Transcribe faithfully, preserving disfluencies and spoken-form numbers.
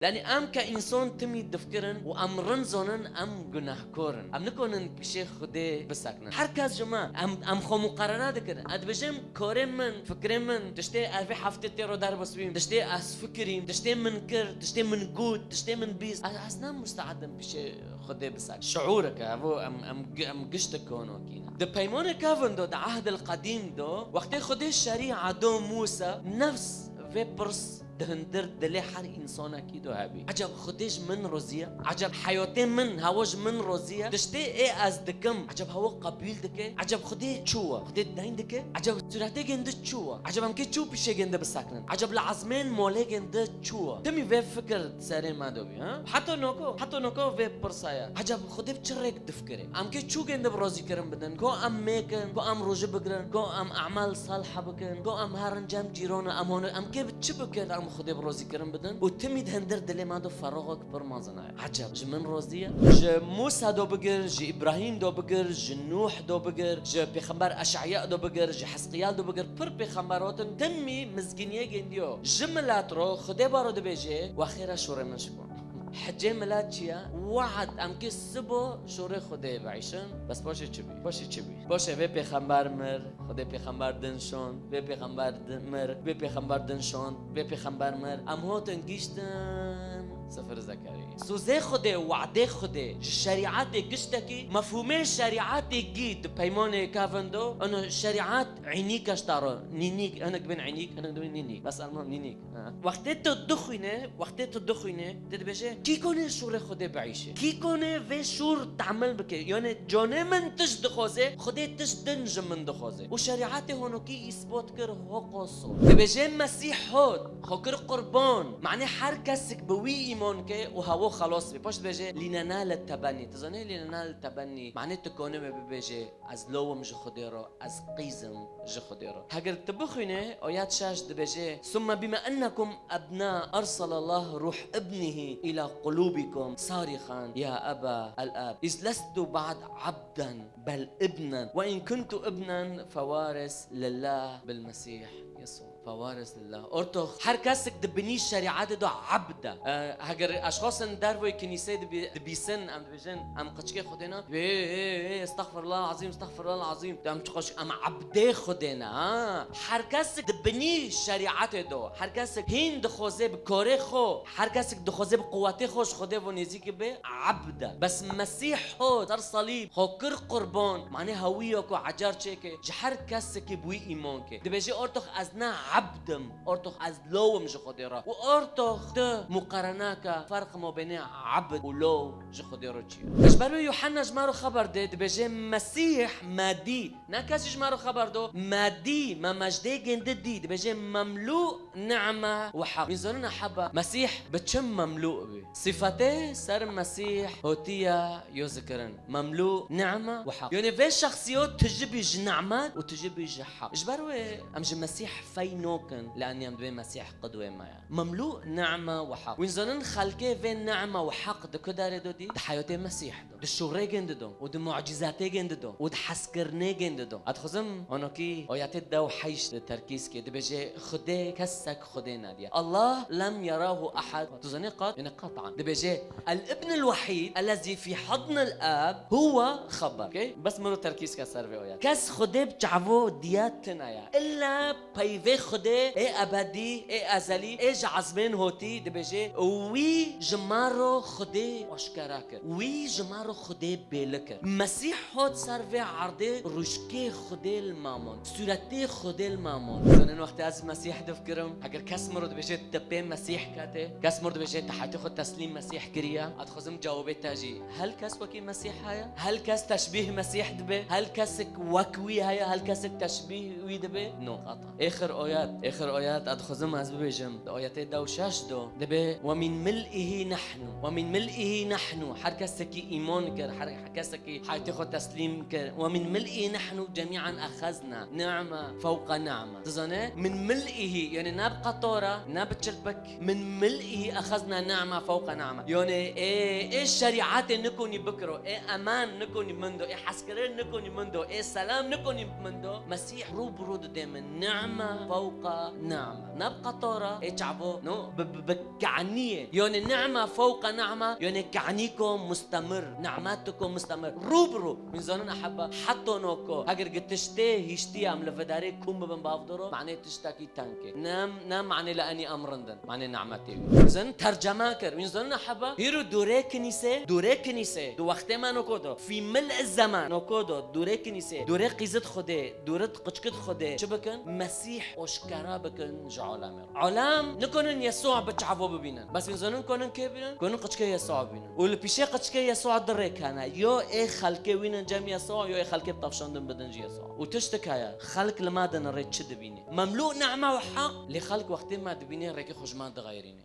Yanî em ke însan timî difikirin û em rind zonin em gunehkor in. Em nikonin pişê Xwedê biseknin. Her kes ji me, em, em xwe muqarene dikirin. Ez dibêjim, korê min, fikrê min, tiştê ez vê heftê tê ro derbas bîm, tiştê ez fikirîm, tiştê min kir, tiştê min got, tiştê min bîst. Ez, ez ne musteeddim pişê Xwedê biseknim. Şiûreke, evo em, em, em giştik konokî ne. Di peymanê kevin do, di ehdil qedîm do, wextê Xwedê şerîa do Mûsa, nefs vê pirs di hundir dilê her însanekî do hebî. Eceb Xwedê ji min rozî ye? Eceb heyatê min, hewa ji min rozî ye? Tiştê ê ez dikim, eceb hewa qebûl dike? Eceb Xwedê çi we? Xwedê deyn dike? Eceb sûretê gêndi çi we? Eceb em kê çi pişê gêndi biseknin? Eceb li ezmên molê gêndi çi we? Timî vê fikir serê me de bî, ha? Heta noko, heta noko vê pirsa ye. Eceb Xwedê bi çi rêk difikire? Em kê çû gêndi bi rozîkirin bidin? Ko em mêkin, ko em rojî bigirin, ko em emal salih bikin, ko em herin cem cîrona, em hone, em kê bi çi bikin em Xwedê bi rozîkirin bidin? Û timî di hundir dilê me de feroxek pir mezin e. Eceb, ji min rozî ye? Ji Mûsa do bigir, ji Îbrahîm do bigir, ji Nûh do bigir, ji Pêxember Eş'ya do bigir, ji Hezqiyal do bigir, pir pêxember hatin, timî mizgîniyê gêndiyo. Ji milet ro Xwedê baro dibêje, we xêra şûrê min şikon. Hicê milet çi ye? We'd, em kê sibo şûrê Xwedê biîşin, bes paşê çi bî? Paşê çi bî? Paşê vê pêxember mir, Xwedê pêxember din şond, vê pêxember di-, mir, vê pêxember din şond, vê pêxember mir. Em hatin giştin sifir Zekerî. Sozê Xwedê, we'dê Xwedê, ji şerîetê giştekî, mefhûmê şerîetê gî di peymanê kevin do, eno şerîet înîk e ji te re, nînîk, hinek dibên înîk, hinek dibên nînîk. Bes elman nînîk. Ha. Wextê tu dixwîne, wextê tu dixwîne, tu dibêje, kî konê şûrê Xwedê biîşe? Kî konê vê şûr tehmil bike? Yanê canê min tişt dixwaze, Xwedê tişt din ji min dixwaze. Û şerîetê honokî îsbot kir hoqo sor. Dibêje Mesîh hot, xwe kir qurban. Manê her kesik bi wî îman ke û hewo xelas be. Paş dibêje, lînenale tebennî. Tu zanê lînenale tebennî? Manê tu konê me bibêje, ez lawim ji Xwedê re, ez qîzim ji Xwedê re. Heger tu bixwîne, ayet şeş dibêje, ثم بما أنكم أبناء أرسل الله روح ابنه إلى قلوبكم صارخا يا أبا الآب إذ لست بعد عبدا بل ابنا وإن كنت ابنا فوارث لله بالمسيح يسوع. Fewaris lillah. Ortox, her kesik di binî şerîetê de ebd e. E, heger eşxasên dervoyê kinîseyê dibî-, dibîsin, em dibêjin, em qiçkê Xwedê ne. Ê, ê, ê, estexfirullah azîm, estexfirullah azîm. Em çiqaş, em ebdê Xwedê ne, ha. Her kesik di binî şerîetê de, her kesik hîn dixwaze bi korê xwe, her kesik dixwaze bi quwetê xwe ji Xwedê ve nêzîkî be, ebd e. Bes Mesîh hot, ser salîb, xwe kir qurban. Manê hewî ye ku ecar çêke, ji her kesekî bi wî îman ke. Dibêje, ortox ez ne ebd im, ortox ez law im ji Xwedê re. Û ortox tu muqarene ke ferq mabênê ebd û law ji Xwedê re çi ye. Ji ber wê Yuhanna ji me re xeber dê, dibêje, Mesîh me dî. Ne kesî ji me re xeber do, me dî, me mejdê gêndi dî. Dibêje, memlû neme û heq. Wî zanine heba Mesîh bi çi memlû bî? Sîfetê ser Mesîh hotiye yo zikirin. Memlû neme û heq. Yanî vê şexsiyo tijî bî ji nemet û tijî bî ji heq. Ji ber wê em ji Mesîh fey nokin, li enî em dibê Mesîh qidwê me ye. Memlû neme û heq. Wî zanin xelkê vê neme û heq di ku derê do dî? Di heyatê Mesîh do. Di şûrê gêndi do. Û di mucîzatê gêndi do. Û di hezkirinê gêndi do. Ez dixwazim onokî ayetê dew heyşt terkîz ke. Dibêje Xwedê kesek Xwedê nediye. Allah lem yerahu ehad. Tu zanî qat? Yanî qatan. Dibêje, الابن الوحيد الذي في حضن الآب هو خبر. Okey? Bes min ro terkîz ke ser vê oya. Kes Xwedê bi çavo diya tine ye. Îlla peyvê Xwedê, ê ebedî, ê ezelî, ê ji ezmên hotî dibêje, wî ji me ro Xwedê aşkera kir. Wî ji me ro Xwedê bêli kir. Mesîh hot ser vê erdê, rûşkê Xwedê li me mond. Sûretê Xwedê li me mond. Zanin wextê ez Mesîh difikirim, heger kes min ro dibêje, tu pê Mesîh kete, kes min ro dibêje, tu heyatê xwe teslîm Mesîh kiriye, ez dixwazim cewabê te jî. Hel kes wekî Mesîh heye? Hel kes teşbîh Mesîh dibe? Hel kesek wek wî heye? Hel kesek teşbîh wî dibe? No, qatan. Êxir oyet, êxir oyet, ez dixwazim ez bibêjim. Di oyetê dew şeş do, dibe, ومن ملئه نحن، ومن ملئه نحن. Her kesekî îman kir, her kesekî heyatê xwe teslîm kir. Ve min mil'î nehnu cemî'an exezna ni'me fewqa ni'me. Dizane? Min mil'îhî, yani ne bi qetora, ne bi çilpik. Min mil'îhî exezna ni'me fewqa ni'me. Yani ê, ê şerîetê nikonî bikiro, ê eman nikonî mindo, ê hezkirin nikonî mindo, ê selam nikonî mindo. Mesîh rû bi rû dide min ni'me fewqa ni'me. Ne bi qetora, ê çavo, no, bi, bi, bi Kaniyê. Yani ni'me fewqa ni'me, yani kanîko mustemir, ni'metiko mustemir. Rû bi rû. Min zanin ehebba, heta noko. Eger gi tiştê hiştiye em li vidarê kum bibin bavdoro, manê tiştekî tenkê. Ne, ne manê li enî em rindin. Manê ni'metê. Min zanin terceme kir. Min zanin ehebba, hîro dûrê kinîsê, dûrê kinîsê. Du wextê me noko do. Fî mil zeman noko do. Dûrê kinîsê. Dûrê qîzit Xwedê. Dûrê qiçkit Xwedê. Çi bikin? Mesîh oşkera bikin ji alemê. Alem nikonin Yesûa bi çavo bibînin. Bes min zonin konin kê bibînin? Konin qiçkê Yesûa bibînin. Û li pîşê qiçkê Yesûa du rêk hene. Yo ê xelkê wînin cem Yesûa, yo ê xelkê bi tavşandin bidin ji Yesûa. Û tiştik heye, xelk li me dinirê çi dibînî? Memlû nehme û heq, lê xelk wextê me dibînê rêkê xwe ji me dixeyrînê.